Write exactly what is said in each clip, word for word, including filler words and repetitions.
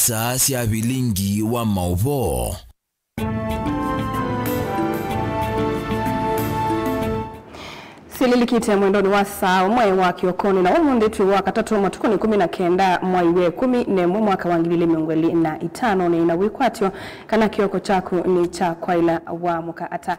Saa sya vilingi wa maũvoo. Syĩlilikĩte mwendonĩ wa saa ũmwe wa kĩokonĩ, na ũmũnthĩ twĩ wa katatũ, matukũ nĩ kũmi na kenda, mwai wa ĩkũmi na ĩmwe, mwaka wa ngili ilĩ mĩongo ĩlĩ na itano. Nĩ na wĩkwatyo kana kĩoko kyaku nĩ kya kwaĩla wamũka ata.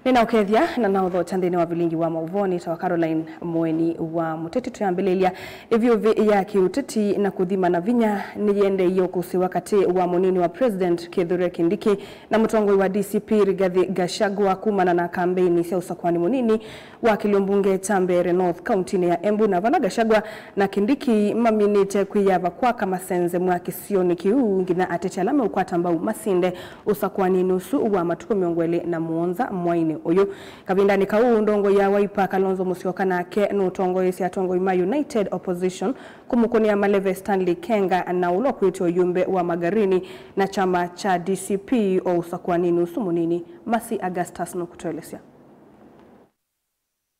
Nĩnaũkethya na naũthokya nthĩnĩ wa vilingi wa maũvoo. Nĩtawa Caroline Mũeni wa Mũteti. Twĩambĩlĩlya, ĩvyũvĩ ya kĩũteti na kũthima na vinya nĩyĩendeeie ũkũsĩĩwa katĩ wa mũnini wa President Kithure Kindiki na mũtongoi wa D C P Rigathi Gachagua kumana na kambeini sya ũsakũani mũnini wa kĩlio mbunge kya Mbeere North kauntinĩ ya Embu, na vala Gachagua na Kindiki maminĩte kwĩyava kwaka masenze mwa kĩsionĩ kĩu nginya ateti ala meũkwata mbau masinde ũsakũaninĩ ũsu wa matukũ mĩongo ĩlĩ na mũonza mwainĩ ũyũ. Kavindanĩ kau, ndongoi ya Wiper Kalonzo Musyoka nake nũtongoesye atongoi ma United Opposition kũmũkũnĩa maleve Stanley Kenga, na ũla ũkwĩtwe ũyumbe wa Magarini na kyama kya D C P o ũsakũaninĩ ũsu mũnini. Mercy Augustus nũkũtũelesya.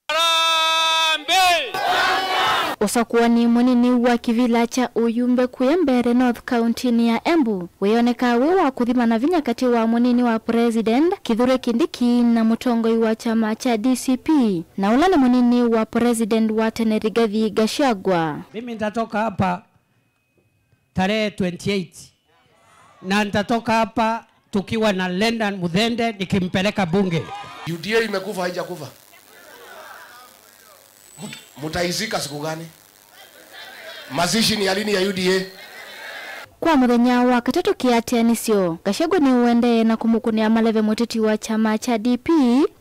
Harambee! Ũsakũani mũnini wa kĩvila kya ũyumbe kũya Mbeere North kauntinĩ ya Embu wĩonekaa wĩ wa kũthima na vinya katĩ wa mũnini wa President Kithure Kindiki na mũtongoi wa kyama kya D C P, na ũla nĩ mũnini wa President wa tene Rigathi Gachagua. Mimi nitatoka hapa tarehe twenty eight. Na nitatoka hapa tukiwa na Lendan Muthende nikimpeleka bunge. U D A imekufa, haijakufa? Mut-, mutaizika siku gani? Mazishi ni ya lini ya U D A? Kwa mũthenya wa katatũ kĩatĩanĩsyo, Gachagua nĩũendee na kũmũkũnĩa maleve mũteti wa kyama kya D P,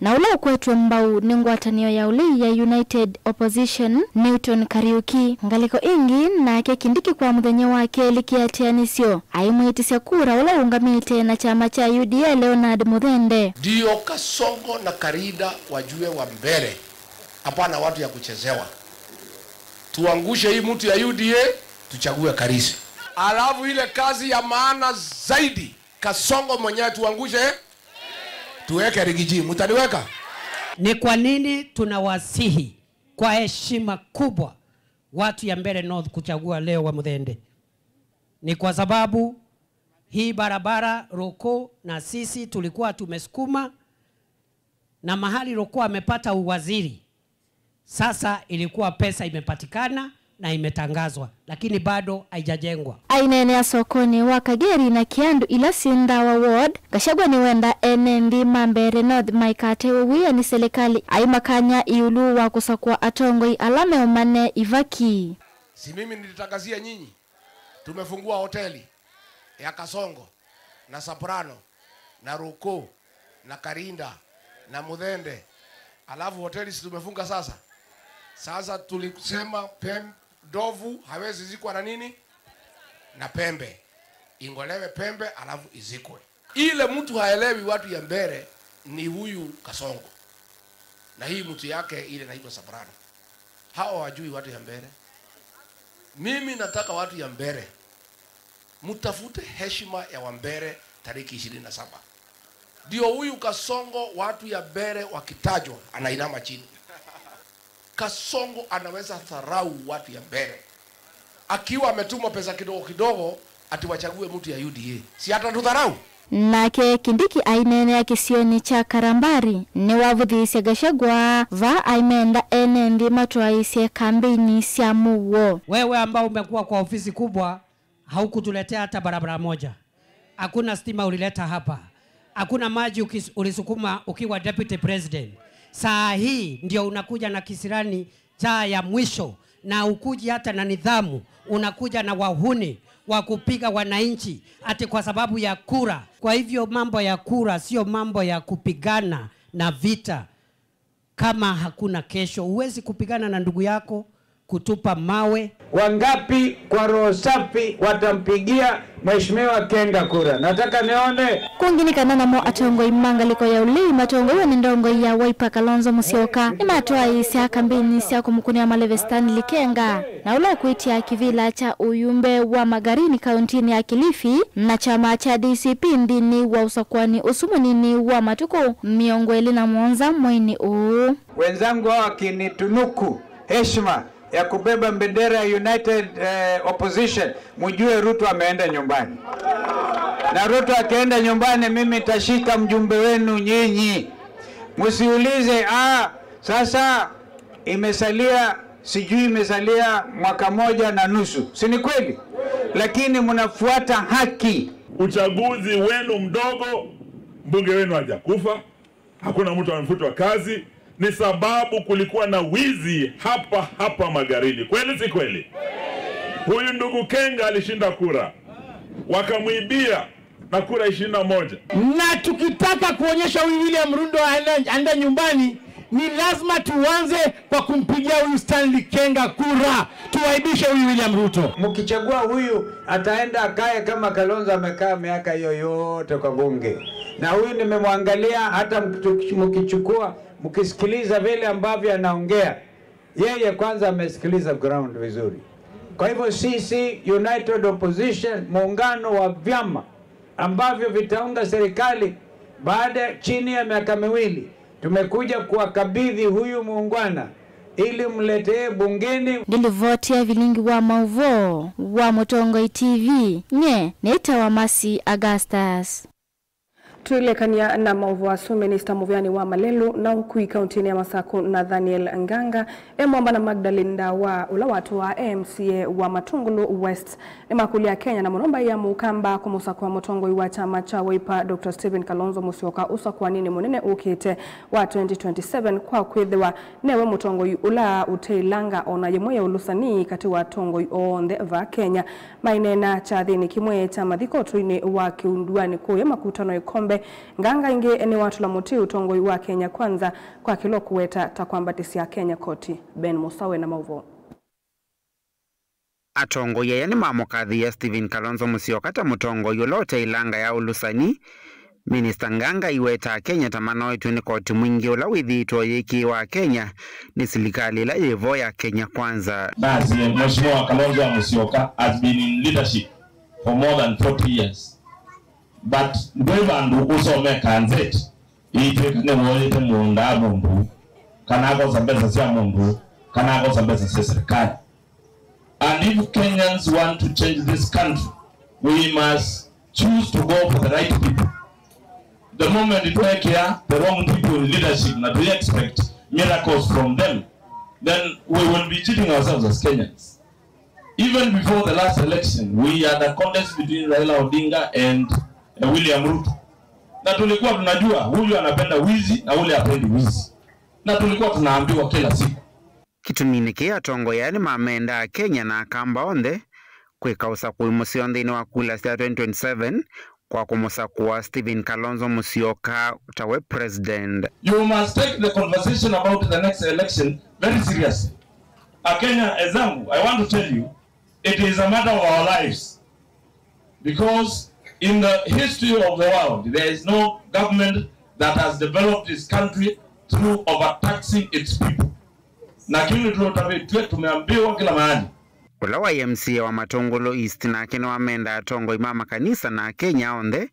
na ũla ũkwetwe mbau nĩ ngwatanĩo ya ũlei ya United Opposition, Newton Kariuki. Ngalĩko ĩngĩ, nake Kindiki kwa mũthenya wa kelĩ kĩatĩanĩsyo aimwĩtĩsya kura ũla ũũngamĩte na kyama kya U D A, Leonard Muthende. Ndio Kasongo na Karinda wajue wa Mbeere, hapana watu ya kuchezewa. Tuangushe hii mtu ya U D A, tuchague Karisi. Alafu ile kazi ya maana zaidi, Kasongo mwenyewe tuangushe, tuweke Rigiji. Mtaniweka? Ni kwa nini tunawasihi kwa heshima kubwa watu ya Mbeere North kuchagua leo wa Muthende? Ni kwa sababu hii barabara Roko na sisi tulikuwa tumesukuma, na mahali Roko amepata uwaziri, sasa ilikuwa pesa imepatikana na imetangazwa, lakini bado haijajengwa. Aineenea sokonĩ wa Kageri na Kiandu ila syĩ Ndawa Ward, Gachagua nĩwenda ene nthĩ ma Mbeere North maikate wĩanĩ silikalĩ aimakany'a ĩũlũ wa kũsakũa atongoi ala meũmane ivaki. Si mimi nilitangazia nyinyi? Tumefungua hoteli ya Kasongo na Soprano na Roko na Karinda na Muthende. Alafu hoteli si tumefunga sasa? Sasa tulisema pem-, ndovu hawezi zikwa na nini? Na pembe. Ing'olewe pembe alafu izikwe. Ile mtu haelewi watu ya Mbeere ni huyu Kasongo. Na hii mtu yake ile inaitwa Soprano. Hawa hawajui watu ya Mbeere. Mimi nataka watu ya Mbeere, mtafute heshima ya Wambeere tariki ishirini na saba. Ndio huyu Kasongo, watu ya Mbeere wakitajwa, anainama chini. Kasongo anaweza dharau watu ya Mbeere. Akiwa ametumwa pesa kidogo kidogo, ati wachague mtu ya U D A. Si atatudharau? Nake Kindiki aineenea kĩsionĩ kya Karambari, nĩwavũthĩĩsye Gachagua vaa aimenda ene nthĩ matwaĩĩsye kambeini sya mũuo. Wewe ambao umekuwa kwa ofisi kubwa, haukutuletea hata barabara moja. Hakuna stima ulileta hapa. Hakuna maji ukis-, ulisukuma ukiwa deputy president. Saa hii ndio unakuja na kisirani, njaa ya mwisho, na ukuji hata na nidhamu, unakuja na wahuni wa kupiga wananchi ati kwa sababu ya kura. Kwa hivyo mambo ya kura sio mambo ya kupigana na vita. Kama hakuna kesho, huwezi kupigana na ndugu yako, kutupa mawe. Wangapi kwa roho safi watampigia Mheshimiwa Kenga kura? Nataka nione. Kũngĩ nĩ kana namo atongoi ma ngalĩko ya ũlei matongoew'e nĩ ndongoi ya Wiper Kalonzo Musyoka nĩmatwaĩĩsya kambeini sya kũmũkũnĩa maleve Stanley Kenga, na ũla ũkwĩtya kĩvĩla kya ũyumbe wa Magarini kauntinĩ ya Kilifi na kyama kya D C P nthĩnĩ wa ũsakũani ũsu mũnini wa matukũ mĩongo ĩlĩ na mũonza mweinĩ ũũ. Wenzangu hawa wakinitunuku heshima, ya kubeba bendera ya United, eh, Opposition, mjue Ruto ameenda nyumbani. Na Ruto akienda nyumbani, mimi nitashika mjumbe wenu nyinyi. Msiulize, "Ah, sasa imesalia, sijui imesalia mwaka moja na nusu." Si ni kweli? Lakini mnafuata haki. Uchaguzi wenu mdogo, mbunge wenu hajakufa, hakuna mtu amefutwa kazi, ni sababu kulikuwa na wizi hapa hapa Magarini. Kweli si kweli? Huyu ndugu Kenga alishinda kura, wakamwibia na kura ishirini na moja. Na tukitaka kuonyesha huyu William Ruto aende, aende nyumbani, ni lazima tuanze kwa kumpigia huyu Stanley Kenga kura, tuaibishe huyu William Ruto. Mkichagua huyu, ataenda akae kama Kalonzo amekaa miaka hiyo yote kwa bunge. Na huyu nimemwangalia, hata mkichu-, mkichukua, mkisikiliza vile ambavyo anaongea, yeye kwanza amesikiliza ground vizuri. Kwa hivyo sisi United Opposition, muungano wa vyama ambavyo vitaunga serikali baada, chini ya miaka miwili, tumekuja kuwakabidhi huyu muungwana ili mletee bungeni. Ngĩlivoti ya vilingi wa maũvoo wa Mũtongoi T V, nye nĩtawa Mercy Augustus. Twĩlekany'a na maũvoo asu, minista mũvĩanĩ wa malelũ na ũkui kauntinĩ ya Masakũ, Nathaniel Nganga, e mwamba na Magdalene Ndawa, ũla watũaa e M C A wa Matungulu West, nĩmakũlya Akenya, na mũno mbaĩ ya Mũkamba, kũmũsakũa mũtongoi wa kyama kya Wiper, Doctor Stephen Kalonzo Musyoka, ũsakũaninĩ mũnene ũkĩte wa twenty twenty-seven, kwa kwĩthĩwa newe mũtongoi ũla ũteĩlanga o na yĩmwe ya ũlũsani katĩ wa atongoi onthe vaa Kenya. Maineena kyathĩnĩ kĩmwe kya mathiko ũtũinĩ wa Kĩunduanĩ kũũya makutano Ĩkombe, Nganga ĩngĩ nĩwatũla mũtĩ ũtongoi wa Kenya Kwanza kwa kĩla ũkũweta ta kwambatĩsya Kenya koti. Ben Mũsawe na maũvoo. Atongoi aya nĩmamũkathĩĩa Stephen Kalonzo Musyoka ta mũtongoi ũla ũteĩlanga ya ũlũsani. Minista Nganga aiweta Akenya ta manoetw'e nĩ koti mwingĩ ũla wĩthĩĩtwe ũyĩkĩĩwa Akenya nĩ silikalĩ ĩla yĩ vo ya Kenya Kwanza. Nasi, Mheshimiwa Kalonzo Musyoka has been in leadership for more than forty years. But ndwĩ vandũ ũsome kanzeti ĩitw'ĩka nĩwoyĩte mũũnda wa mũndũ, kana akosa mbesa sya mũndũ, kana akosa mbesa sya serikali. And if Kenyans want to change this country, we must choose to go for the right people. The moment twekĩa the wrong people in leadership na we expect miracles from them, then we will be cheating ourselves as Kenyans. Even before the last election, we had a contest between Raila Odinga and, uh, William Ruto. Na tulikuwa tunajua huyu anapenda wizi na ule hapendi wizi. Na tulikuwa tunaambiwa kila siku. Kĩtuminĩ kĩĩ, atongoi aya nĩmamendaa Akenya na Akamba onthe kwĩka ũsakũi mũseo nthĩnĩ wa kula sya twenty twenty-seven kwa kũmũsakũa Stephen Kalonzo Musyoka ta we president. You must take the conversation about the next election very seriously. Akenya wenzangu, I want to tell you, it is a matter of our lives. Because in the history of the world, there is no government that has developed its country through overtaxing its people. Na kĩu nĩtũtavĩtw'e, tumeambiwa kila mahali. Ũla waĩ M C A wa Matungulu East nake nĩwamenda atongoi ma makanisa na Akenya onthe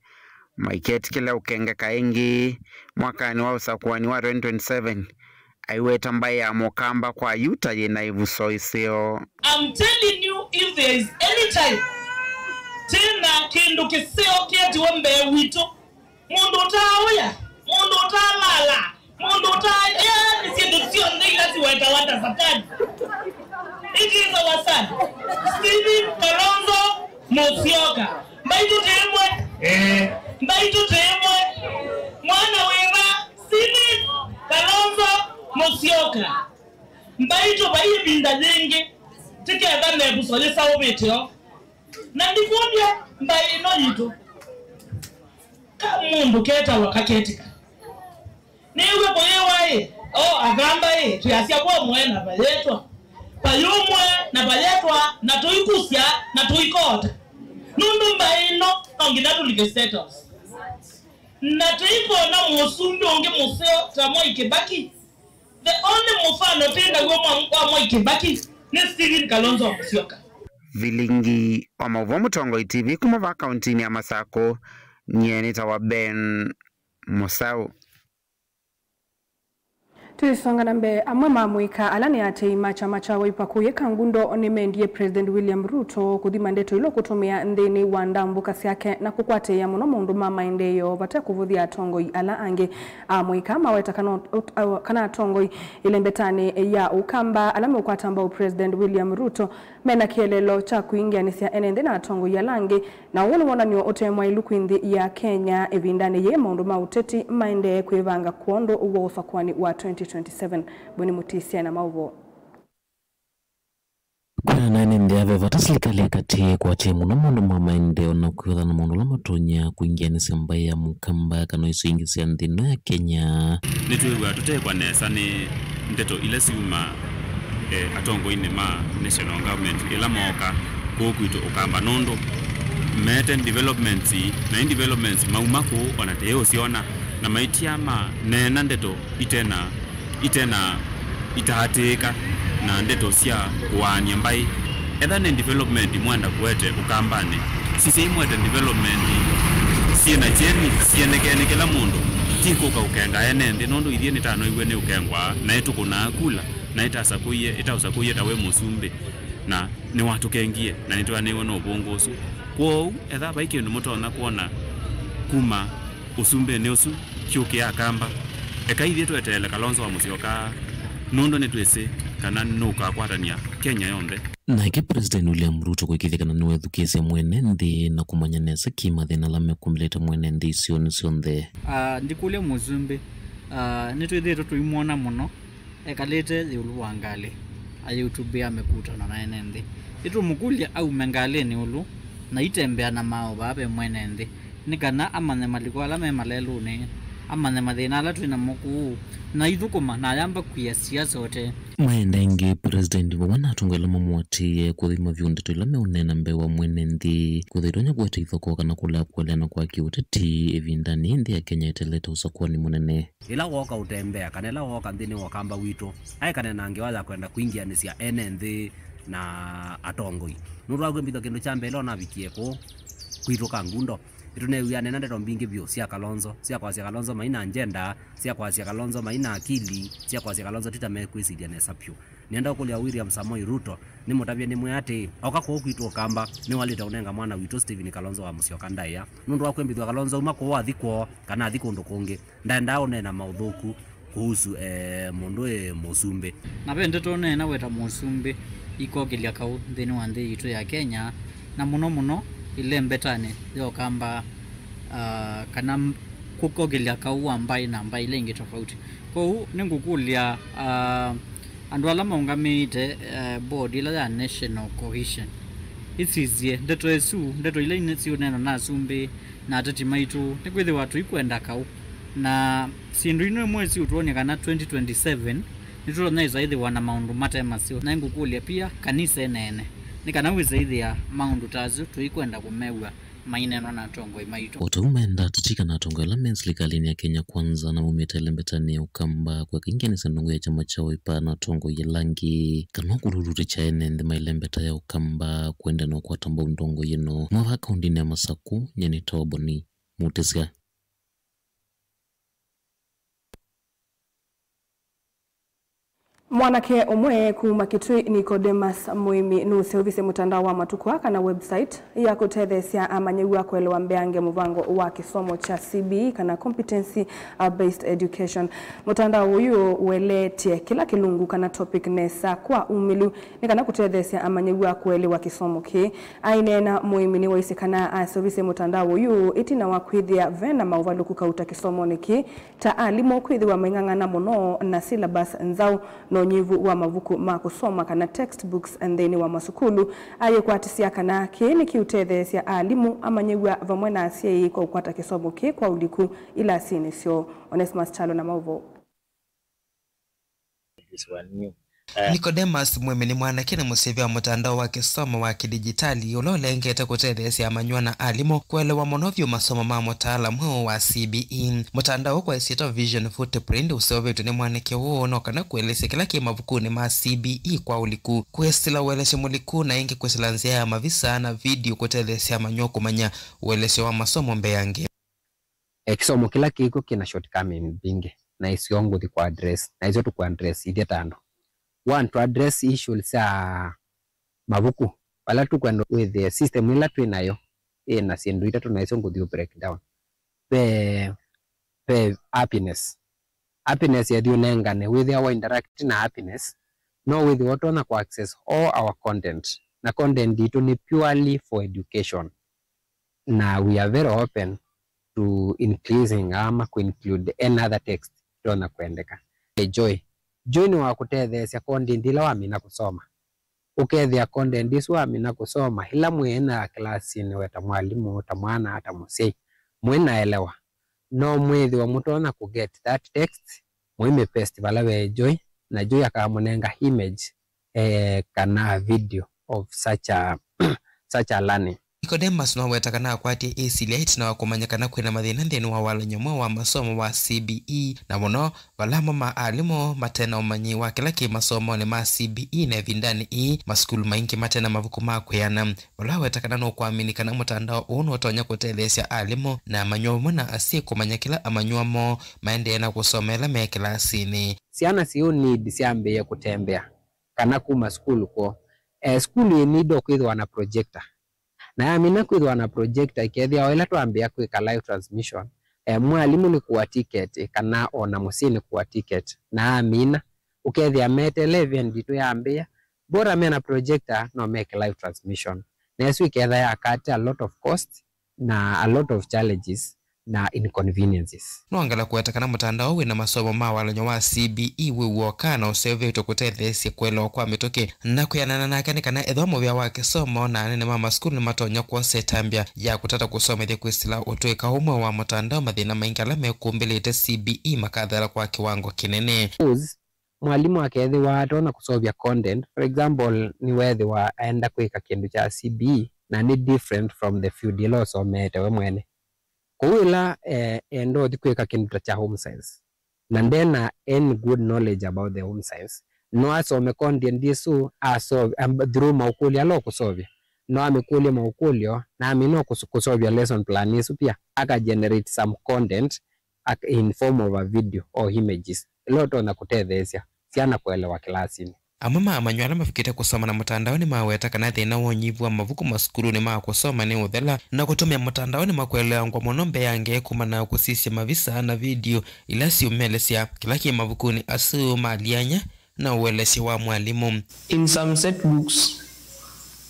maiketĩkĩle ũkengeka ĩngĩ mwakanĩ wa ũsakũani wa twenty twenty-seven. Aiweta mbaĩ ya Mũkamba kwa yu ta yĩ na ĩvuso ĩseo. I'm telling you, if there is any time tena kĩndũ kĩseo kĩetiwe mbee witũ, mũndũ ũtaaũya, mũndũ ũtaalala, mũndũ ũta-, yaani syĩndũ syonthe ila siwetawa ta Satani, it is our son, Stephen Kalonzo Musyoka. Mbaitũ tĩ ĩmwe. Eh. Mbaitũ tĩ ĩmwe. Mwana wĩva? Stephen Kalonzo Musyoka. Mbaitũ vai ĩvinda yĩngĩ tĩkethane ĩvuso yĩsaũvĩte o. Na ndikũlya mbaĩ ĩno yitũ, ka mũndũ ketawa kaketĩka. Nĩw'e kũyĩwa ĩ, o Akamba ĩ, twĩasya kwa mũe na vayetwa. Vayũmwe na vayetwa, na tũikusya, na tũikota. Nũndũ mbaĩ ĩno, no nginya tũlike State House. Na tũikona mũsumbĩ ũngĩ mũseo ta Mwai Kĩbaki. The only mũfano twĩ naw'o mwa-, wa Mwai Kĩbaki nĩ Stephen Kalonzo Musyoka. Vilingi wa maũvoo Mũtongoi T V kuma vaa kauntinĩ ya Masakũ, nyie nĩtawa Ben Mũsaũ. Tũisonga na mbee, amwe ma amũika ala nĩ aatĩĩi ma kyama kya Wiper kũyĩ Kangundo nĩmendie President William Ruto kũthima ndeto ila ũkũtũmĩa nthĩnĩ wa ndambũka syake na kũkwatĩĩa mũno maũndũ ma maendeeo vate kũvũthya atongoi ala angĩ. Amũika maweta kana, kana atongoi ĩlembetanĩ ya Ũkamba ala meũkwata mbau President William Ruto mena kĩeleelo kya kwingĩanĩsya ene nthĩ na atongoi ala angĩ, na ũũ nĩ wonany'o ũte mwaĩlu kwĩ nthĩ ya Kenya ĩvindanĩ yĩĩ maũndũ ma ũteti maendee kwĩvanga kwondũ wa ũsakũani wa twenty twenty-seven. Boni Mũtisia na maũvoo. Kwĩanana na ene nthĩ ave vata silikalĩ ya katĩ ĩkwatĩe mũno maũndũ ma maendeeo na kwĩthana maũndũ ala matonya kwingĩanĩsya mbaĩ ya Mũkamba kana isio ingĩ sya nthĩ ĩno ya Kenya. Nĩtwĩw'aa tũteekwa nesa nĩ ndeto ila syuma eh, atongoinĩ ma national government ĩla mooka kũũ kwitũ Ũkamba, nũndũ meete developments, na i developments mauma kũũ ona tũyĩũsyona, na maitia maneena ndeto itena, itena itaatĩĩka na ndeto sya kũaany'a mbaĩ. Etha nĩ development mwenda kũete Ũkambanĩ, sisyai mwete development syĩ na kyeni, syendekee nĩ kĩla mũndũ, ti kũka ũkenga ene nthĩ, nũndũ ithyĩ nĩtanoiw'e nĩ ũkengwa, na ĩtũkũnaa kula, na ĩtasakũie, ĩtaũsakũie ta wĩ mũsumbĩ, na nĩwatũkengie, na nĩtweanĩiwe nĩ ũvũngũ ũsu. Kwoou, etha vai kĩndũ mũtonya kwona kuma ũsumbĩnĩ ũsu, kyũkĩa Akamba, eka ithyĩ tweteele Kalonzo wa Musyoka, nũndũ nĩtwĩsĩ kana nũkakwatany'a Kenya yonthe. Nake President William Ruto kũĩkĩĩthya kana nĩwethukĩĩsya mwene nthĩ na kũmanya nesa kĩ mathĩna ala mekũmĩlĩte mwene nthĩ isionĩ syonthe. Ah, ndikũlya mũsumbĩ, ah, nĩtwĩthĩĩtwe tũimwona mũno ekalĩte ĩũlũ wa ngalĩ, ayĩutũmbĩa mĩkutano na ene nthĩ. Nĩtũmũkũlya aume ngalĩnĩ ĩũlũ na itembea na maaũ vaa ve mwene nthĩ, nĩ kana amanye maliko ala me malelũnĩ, amanye mathĩna ala twĩ namo kũũ, na ithũkũma na ayamba kwia siasa ũtee. Maenda ĩngĩ, President vamwe na atongoi ala mamũatĩĩe kũthima vyũ ndeto ila meũneena mbee wa mwene nthĩ, kwĩthĩwa itonya kũete ithokoo kana kũlea kũeleana kwa kĩũteti ĩvindanĩ nthĩ ya Kenya ĩtelete ũsakũani mũnene. Ĩla wooka ũtembea, kana ĩla wooka nthĩnĩ wa Ũkamba witũ, aekane na ngewa ya kwenda kwingĩanĩsya ene nthĩ na atongoi. Nũndũ wa kwĩmbĩthw'a kĩndũ kya mbee, ĩla ũnavikie kũũ kwitũ Kangundo, nĩtũneew'aa aneena ndeto mbingĩ vyũ sya Kalonzo, sya kwasya Kalonzo mai na agenda, sya kwasya Kalonzo mai na akili, sya kwasya Kalonzo ti ta mekwĩsilya nesa vyũ. Nĩenda ũkũlya William Samoei Ruto, nĩmũtavye nĩmwĩe atĩĩ, oka kũũ kwitũ Ũkamba, nĩwalĩte ũnenga mwana witũ Stephen Kalonzo wa Musyoka ndaĩa, nũndũ wa kwĩmbĩthw'a Kalonzo auma kũũ athi kwoo, kana athi kũndũ kũngĩ. Ndaendaa ũneena maũthũku kũhusu, eh, mũndũ ĩ mũsumbĩ. Na ve ndeto ũneena weta mũsumbĩ ikokĩlya kaũ nthĩnĩ wa nthĩ yitũ ya Kenya, na mũno mũno ĩlembetanĩ ya Ũkamba, ah, kana m-, kũkokĩlya kaũ wa mbaĩ na mbaĩ ila ingĩ tofauti. Kwoou nĩngũkũlya, ah, andũ ala maũngamĩĩte, eh, board ĩla ya National Cohesion, ĩsisye ndeto ĩsu, ndeto ila inĩ siũneenwa na asumbĩ na ateti maitũ, nĩkwĩthĩwa tũikwenda kaũ. Na syĩndũ ino imwe siũtwony'a kana twenty twenty-seven nĩtũtonya ĩsa ĩthĩwa na maũndũ mate maseo. Na nĩngũkũlya pia, kanisa ĩneene, nĩ kana wĩsa ĩthĩa maũndũ ta asu tũikwenda kũmew'a maineenwa na atongoi maitũ. O ta ũu maenda ateti kana atongoi ala me silikalĩnĩ ya Kenya Kwanza na maumĩte ĩlembetanĩ ya Ũkamba kũeka ingĩanĩsya ndongoi ya kyama kya Wiper na atongoi ala angĩ, kana kũlulutĩkya ene nthĩ ma ĩlembeta ya Ũkamba kũendeea na ũkwata mbau ndongoi ĩno. Kuma vaa kaũndĩnĩ ya Masakũ, nyie nĩ Toboni Mũtĩsya. Mwanake ũmwe kuma Kitui, Nicodemus Mũĩmi, nũseũvisye mũtandao wa matukũ aa kana website ya kũtetheesya amanyĩw'a kũelewa mbeange mũvango wa kĩsomo kya C B E kana competency, uh, based education. Mũtandao ũyũ ũeleetye kĩla kĩlungu kana topic nesa kwa umĩlu nĩ kana kũtetheesya amanyĩw'a kũelewa kĩsomo kĩĩ. Aineena, Mũĩmi nĩwaisye kana aseũvisye mũtandao ũyũ ĩtina wa kwĩthĩa ve na maũvalũku kauta kĩsomonĩ kĩĩ, ta alimũ kwĩthĩwa maing'ang'ana mũno na syllabus nzaũ na ũnyivu wa mavuku ma kũsoma kana textbooks nthĩnĩ wa masukulu. Ayĩkwatĩsya kana kĩĩ nĩkĩũtetheesya alimũ, amanyĩw'a vamwe na asyai kũkwata kĩsomo kĩĩ kwa ũliku ilasinĩ syoo. Onesmus Kyalo na maũvoo. This one new. Eh. Nicodemus Mũĩmi nĩ mwanake na mũseũvya wa mũtandao wa kĩsomo wa kĩdijitali ũla ũlengete kũtetheesya amanyĩw'a na alimũ kũelewa mũno vyũ masomo ma mũtaala mweũ wa C B E. Mũtandao ũũ kwa ĩsyĩtwa Vision Footprint ũseũvĩtw'e nĩ mwanake ũũ no kana kũelesya kĩla kĩ mavukunĩ ma C B E kwa ũliku, kwĩsĩla ũelesyo mũliku, na ĩngĩ kwĩsĩla nzĩa ya mavisa na video kũtetheesya amanyĩw'a kũmanya ũelesyo wa masomo mbeange. Eh, kĩsomo kĩla kĩkw'o kĩna shortcomings mbingĩ. na isyo ngũthi kũ address, na isyo tũkũ address ithyĩ ta andũ. One, to address issues sya mavuku, vala tũkwenda wĩthĩe system ĩla twĩ nayo ĩ na syĩndũ itatũ, na isyo ngũthi ũ break down. Ve, ve happiness. Happiness yethi ũnengane, wĩthĩa wa interact na happiness, no wĩthĩwa ũtonya kũ access all our content. Na content itũ nĩ purely for education. Na we are very open to increasing ama kũ include any other text itonya kwendeka. Joy. Joy nĩ wa kũtetheesya content ila wamina kũsoma. Ũkethĩa content isu wamina kũsoma, ila mwĩ na kĩlasinĩ we ta mwalimũ, ta mwana, ta mũsyai, mwĩ na elewa, no mwĩthĩwa mũtonya kũ get that text, mũimĩ paste vala ve Joy, na Joy akamũnenga image, eh, kana video of such a, such a learning. Nicodemus nĩwaweta kana akwatie ĩsilya ĩtina wa kũmanya kana kwĩna mathĩna nthĩnĩ wa walany'o mweũ wa masomo wa C B E, na mũno vala amwe ma alimũ mate na ũmanyi wa kĩla kĩ masomonĩ ma C B E, na ĩvindanĩ ĩĩ masukulu maingĩ mate na mavuku ma kwĩana. Vala aweta kana nũkwamini kana mũtandao ũũ nũtonya kũtetheesya alimũ na amanyĩw'a vamwe na asyai kũmanya kĩla amanyĩw'a moo maendee na kũsoma ĩla me kĩlasinĩ. Syana syĩ ũ need syambĩĩe kũtembea kana kuma sukulu kwoo. Eh, sukulu yĩ need o kwĩthĩwa na projector. Na yamina kwĩthĩwa na projector, ĩkethĩa o ĩla twambĩĩa kwĩka live transmission, eh, mwalimũ nĩ kũa ticket, eh, kana o na mũsyĩ nĩ kũa ticket. Na amina, ũkethĩa meteele event itũ yambĩĩa, bora mena projector, no meke live transmission. Na ĩsu ĩketha ya cut a lot of cost na a lot of challenges na inconveniences. Nongela kũweta kana mũtandao wĩ na masomo ma walany'o wa C B E wĩ w'oka na ũseũvĩtwe kũtetheesya kũelewa kwa mĩtũkĩ na kwĩanana nake nĩ kana ethĩwa mũvĩa wa kĩsomo na anene ma masukulu nĩmatonya kwosa ĩtambya ya kũtata kũsomethya kwĩsĩla ũtũĩka ũmwe wa mũtandao, mathĩna maingĩ ala mekũmbĩlĩte C B E makathela kwa kĩwango kĩnene. Suppose mwalimũ akethĩwa atonya kũseũvya content, for example, nĩweethĩwa aenda kwĩka kĩndũ kya C B E na nĩ different from the field ĩla ũsomete we mwene. Kwoou ĩla, eh, enda ũthi kwĩka kĩndũ ta kya home science, na ndena any good knowledge about the home science, no asome content ĩsu aso-, am-, through maũkũlyo ala ũkũseũvya. No amĩkũlye maũkũlyo, na amina kũs-, kũseũvya lesson plan ĩsu pia, aka generate some content, ak-, in form of a video or images, ĩla ũtonya kũtetheesya syana kũelewa kĩlasinĩ. Amwe ma amanyĩw'a ala mavikĩte kũsoma na mũtandao nĩmaweta kana thĩna wa ũnyivu wa mavuku masukulunĩ ma kũsoma nĩ ũthela na kũtũmĩa mũtandao nĩmakweleangwa mũno mbeange kumana na kũsisya mavisa na video ila syũmelesya kĩla kĩ mavukunĩ asu ma lyanya na ũelesyo wa mwalimũ. In some set books,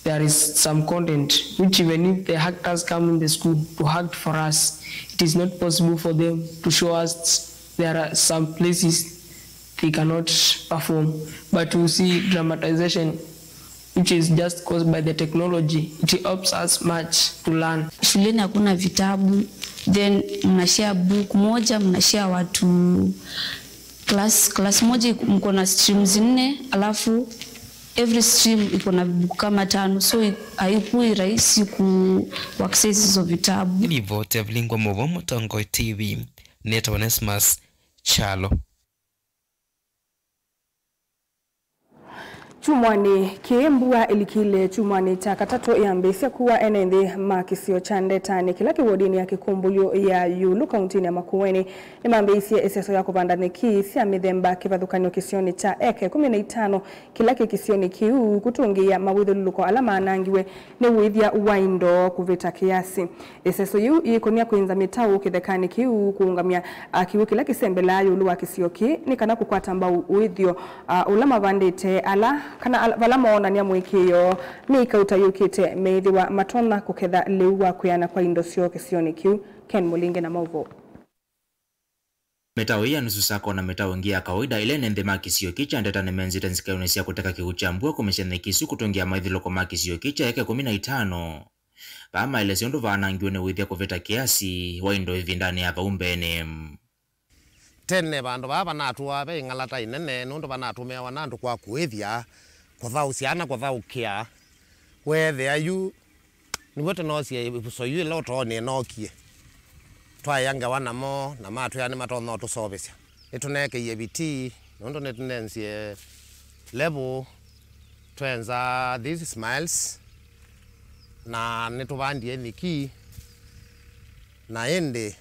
there is some content which, even if the actors come in the school to act for us, it is not possible for them to show us there are some places they cannot perform. But we see dramatization, which is just caused by the technology. It helps us much to learn. Shuleni hakuna vitabu, then mna share book moja, mna share watu class, class moja iku-, mko na streams nne, alafu every stream iko na book kama tano, so i-, haikui rahisi ku access hizo vitabu. Nĩ ripoti ya Vilingwa Mũvo, Mũtongoi T V, nĩtawa Onesmus Kyalo. Kyumwanĩ kĩĩ, mbua ĩlikile kyumwanĩ kya katatũ yambĩĩsya kuwa ene nthĩ ma kĩsio kya Ndetanĩ kĩla kĩ wodinĩ ya Kĩkũmbũlyũ ya Yulu kauntinĩ ya Makueni nĩmambĩĩisye ĩseso ya kũvanda nyeki sya mĩthemba kĩvathũkany'o kĩsionĩ kya eka ĩkũmi na itano kĩla kĩ kĩsionĩ kĩu kũtũngĩĩa mawĩthyũlũlũko ala maanangiwe nĩ ũĩthya wa indo kũvĩta kĩasi. Ĩseso yĩu yĩkonia kwĩnza mĩtaũ kĩthekanĩ kĩu, kũũngamya, a, kĩw'ũ kĩla kĩsembelaa ĩũlũ wa kĩsio kĩĩ nĩ kana kũkwata mbau ũĩthyo, a, ũla mavandĩte, ala, kana ala, vala moonany'a mũĩkĩĩo myei kauta yũkĩte meĩthĩwa matonya kũketha lĩu wa kwĩana kwa indo syoo kĩsionĩ kĩu. Ken Mũlinge na maũvoo. Mĩtaũ ĩĩ ya nusu sako na mĩtaũ ĩngĩ ya kawaida ĩla ene nthĩ ma kĩsio kĩĩ kya Ndetanĩ menzĩte nzikaĩonĩ sya kũteka kĩw'ũ kya mbua kũmĩsya nyeki isu kũtũngĩa mawĩthyũlũlũko ma kĩsio kĩĩ kya eka ĩkũmi na itano. Vaa maelesya ũndũ vaanangiwe nĩ ũĩthya kũvĩta kĩasi wa indo ĩvindanĩ ya vau mbeenĩ. Tene vandũ vaa vanatũaa ve ĩng'alata ĩnene nũndũ vanatũmĩawa nĩ andũ kwa kũĩthya, kũthaũsya na kũthaũkĩa. Weethĩa yu nĩw'o tũnoosie ĩvuso yu ĩla ũtoonĩ ĩnookie. Twaĩa ngewa namo na matwĩa nĩmatonya ũtũseũvĩsya. Nĩtũneekeie vitii nũndũ nĩtũnenzie level, twenza these smiles, na nĩtũvandie nyeki, na ĩndĩ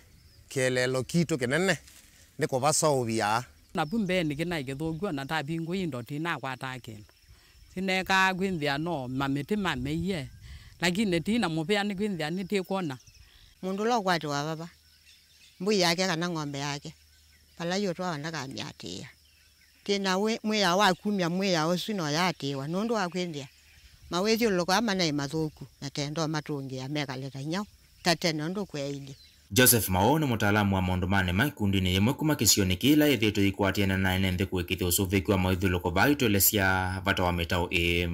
kĩeleelo kitũ kĩnene nĩ kũvaseũvya. Navu mbeenĩ kĩnaĩ kĩthũku, o na ndavingũie indo ndinakwataa kĩndũ. Sineekaa kwĩthĩa no mamĩtĩ mameie, lakini ti na mũvea nĩkwĩthĩa nĩtĩkwona. Mũndũ ũla ũkwatĩwa vava, mbũi yake kana ng'ombe yake, vala yĩũtwawa ndakamĩatĩĩa. Twĩ na wĩ- mwĩao wa kumya mwĩao ũsu na ũyaatĩĩwa nũndũ wa kwĩthĩa mawĩthyũlũlũko aa manaĩ mathũku na tendo matũngĩa mekale ta inya ta tene ũndũ kweeilyĩ. Joseph Mawau nĩ mũtaalamu wa maũndũ ma nĩma ĩkundinĩ yĩmwe kuma kĩsionĩ kĩla yĩthĩĩtwe yĩkwatĩana na ene nthĩ kũĩkĩĩthya ũsũvĩki wa mawĩthyũlũlũko vaa ĩtũelesya vata wa mĩtaũ ĩĩ.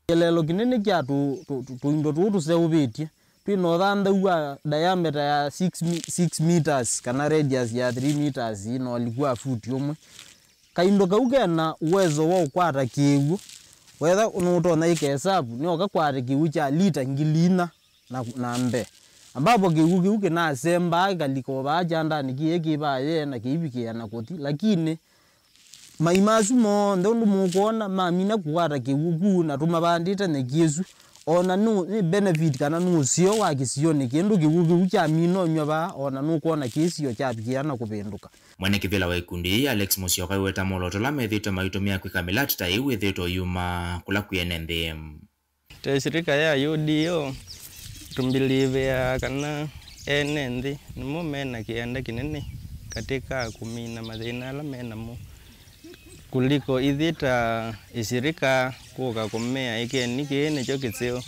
Kĩeleelo kĩnene kya tũ- tũ- tũ- tũindo tũũ tũseũvĩtye twĩ na ũthanthau wa diameter ya six mi- six meters kana radius ya three meters na ũliku wa futi ũmwe. Kaindo kau kena uwezo wa ũkwata kĩw'ũ. Wetha nũtonya ĩka ĩsavu, nĩoka kwata kĩw'ũ kya lita ngili inya na, na mbee. Ambapo kĩw'ũ kĩu kĩnasembaa kĩkalika o vaa kyandanĩ kĩĩ kĩ vaa yee na kĩivikĩĩa na kũthi. Lakini mai masu monthe ũndũ mũkwona mamina kũkwata kĩw'ũ kũu na tũmavandĩte nyeki ĩsu. Ona nũ, nĩ benefit kana nĩ ũseo wa kĩsionĩ kĩndũ kĩw'ũ kĩu kyamina ũnyw'a vaa, ona nũkwona kĩsio kyavikĩa na kũvĩndũka. Mwene kĩvĩla wa ĩkundi yĩĩ, Alex Musyoka, aiweta molooto ala methĩĩtwe maitũmĩa kwĩka mĩlatĩ ta ĩu ĩthĩĩtwe ĩyuma kũla kwĩ ene nthĩ. Ta ĩsirika ya U D O, tũmbilivĩaa kana ene nthĩ nĩmo me na kĩanda kĩnene katĩ ka kũmina mathĩna ala me namo. Kuliko ithyĩ ta ĩsirika kũka kũmea, ĩkeni kĩĩ nĩkyo kĩseo.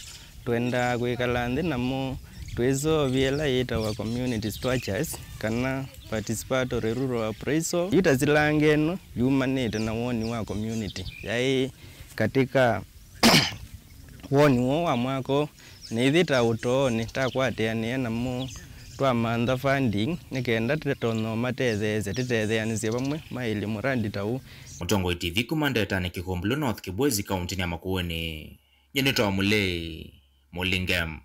Twendaa kwĩkala nthĩ namo twĩseũvye ĩla yĩtawa community structures kana participatory rural appraisal. Yu ta silanga ĩno yumanĩte na woni wa community yaĩ katĩ ka woni woo wa mwako. Na ithyĩ ta ũtoonĩ takwatĩanĩa namo twamantha funding nĩ kenda tũtonya ũmatetheesya tũtetheanĩsye vamwe maĩlye mũrandi ta ũũ. Mũtongoi T V kuma Ndetanĩ, Kĩkũmbũlũ North, Kĩbwezi, kaũntĩnĩ ya Makueni. Nyie nĩtawa Mũlei Mũlinge.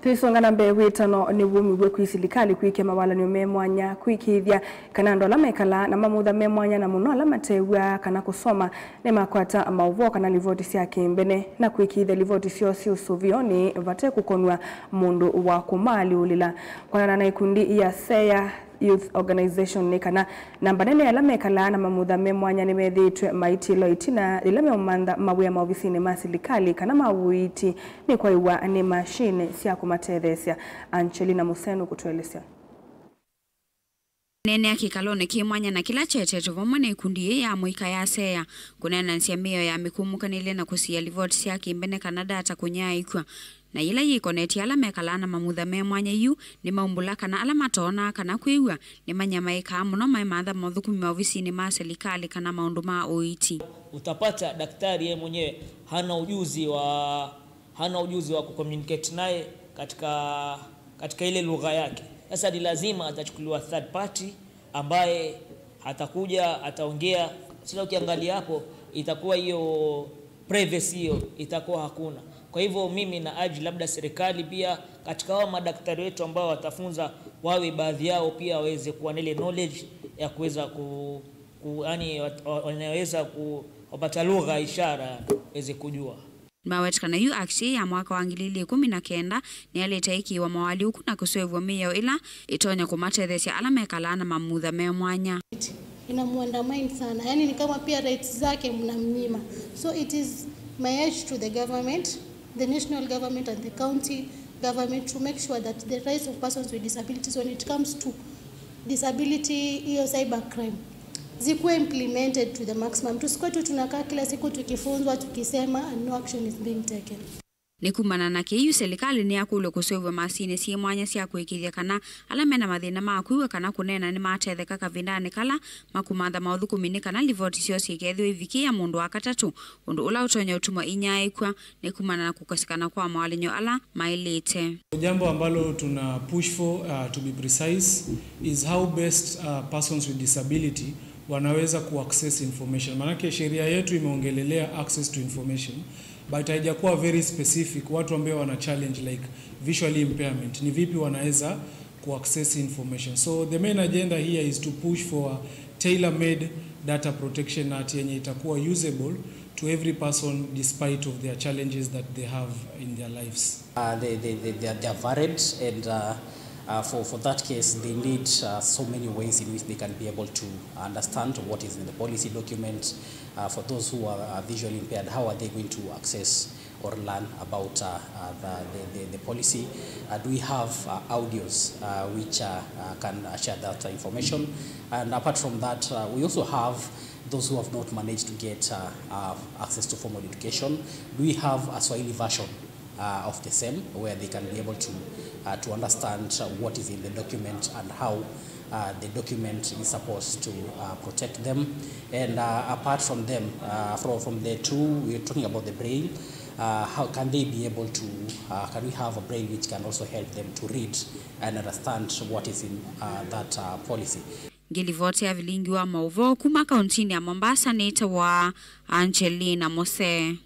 Twĩsonga na mbee, wĩtano nĩwumiw'e kwĩ silikalĩ kwĩkĩa mawalany'o me mwanya kũĩkĩĩthya kana andũ ala mekalaa na mamutha me mwanya, na mũno ala matew'aa kana kũsoma, nĩmakwata maũvoo kana livoti sya kĩmbene na kũĩkĩĩthya livoti syoo syĩ ũsũvĩonĩ vate kũkonw'a mũndũ wa kũmaalyũlĩla. Kwanana na ĩkundi ya Seya Youth Organization nĩ kana namba nene ya ala mekalaa na mamutha me mwanya nĩmethĩĩtwe maitilwa ĩtina yĩla meũmantha mawĩa maovisinĩ ma silikalĩ kana ma ũiiti nĩ kwaĩwa nĩ mashini sya kũmatetheesya. Angelina Musenu kũtũelesya. Neenea kĩkalonĩ kĩ mwanya na kĩla kyetetwe vamwe na ĩkundi yĩĩ ya mũika ya Seya kũneenanĩsya mĩao ya mĩkũmũkanĩlye na kũsiĩa livoti sya kĩmbene kana data kũnyaaĩkw'a. Na yĩla yĩkonetye ala mekalaa na mamutha me mwanya yu, nĩmaumbũla kana ala matoonaa kana kwĩw'a nĩmanyamaĩkaa mũno maimantha mothũkũmi maovisinĩ ma silikalĩ kana maũndũ ma ũiiti. Utapata daktari yeye mwenyewe hana ujuzi wa, hana ujuzi wa kucommunicate naye katika, katika ile lugha yake. Sasa ni lazima atachukuliwa third party ambaye atakuja, ataongea. Sasa ukiangalia hapo, itakuwa hiyo privacy hiyo itakuwa hakuna. Kwa hivyo mimi na urge labda serikali pia katika hao madaktari wetu ambao watafunza, wawe baadhi yao pia waweze kuwa na ile knowledge ya kuweza ku, ku, yani, wat- wa- wanaweza ku, wapata lugha ishara waweze kujua. Nĩmawetete kana yu Act ya mwaka wa ngili ili ikũmi na kenda nĩyaĩlĩte ĩkĩĩwa mawalyũku na kũseũvw'a mĩao ĩla ĩtonya kũmatetheesya ala mekalaa na mamutha me mwanya. Inamuandamine sana. Yaani ni kama pia rights zake mnamnyima. So it is my urge to the government, the national government and the county government to make sure that the rights of persons with disabilities when it comes to disability, hiyo cyber crime, zikuwe implemented to the maximum. Tusikuwe tu tunakaa kila siku tukifunzwa, tukisema and no action is being taken. Nĩ kumana na kĩu, silikalĩ nĩyakũlw'e kũseũvw'a masinĩ syĩ mwanya sya kũĩkĩĩthya kana ala me na mathĩna ma kwĩw'a kana kũneena nĩmatetheka kavindanĩ kala makumantha maũthũkũmi nĩ kana livoti syoo syĩkethĩwe ivikĩĩa mũndũ wa katatũ, ũndũ ũla ũtonya ũtuma inyaĩĩkw'a nĩ kumana na kũkosekana kwa mawalany'o ala maĩlĩte. Jambo ambalo tuna push for, uh, to be precise, is how best, uh, persons with disability wanaweza ku access information. Maanake sheria yetu imeongelelea access to information, but haijakuwa very specific, watu ambao wana challenge like visually impairment, ni vipi wanaweza ku access information. So the main agenda here is to push for a tailor-made Data Protection Act yenye itakuwa usable to every person despite of their challenges that they have in their lives. Uh, they, they, they, they are, they are varied and, uh, Uh, for, for that case, they need uh, so many ways in which they can be able to understand what is in the policy document. Uh, for those who are, are visually impaired, how are they going to access or learn about uh, uh, the, the, the, the policy? Uh, do we have uh, audios uh, which uh, uh, can uh, share that information? And apart from that, uh, we also have those who have not managed to get uh, uh, access to formal education. Do we have a Swahili version uh, of the same, where they can be able to uh, to understand uh, what is in the document and how uh, the document is supposed to uh, protect them? And uh, apart from them, uh, from, from the two, we're talking about the braille. Uh, how can they be able to? Uh, can we have a braille which can also help them to read and understand what is in uh, that uh, policy? Ngilivoti ya vilingi wa mauvoo kuma kauntinĩ ya Mombasa nĩtawa Angelina Mose.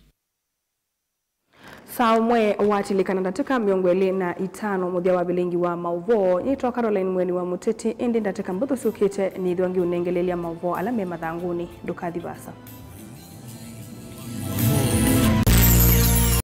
Saa ũmwe watilikana ndatĩka mĩongo ĩlĩ na itano mũthya wa vilingi wa mauvoo, nĩtwa Caroline Mweni wa Mũteti, ĩndĩ ndatĩka mbũthũ syũkĩte nĩthwa ngiũnengelelya mauvoo ala me mathangũnĩ. Ndũkathi vasa.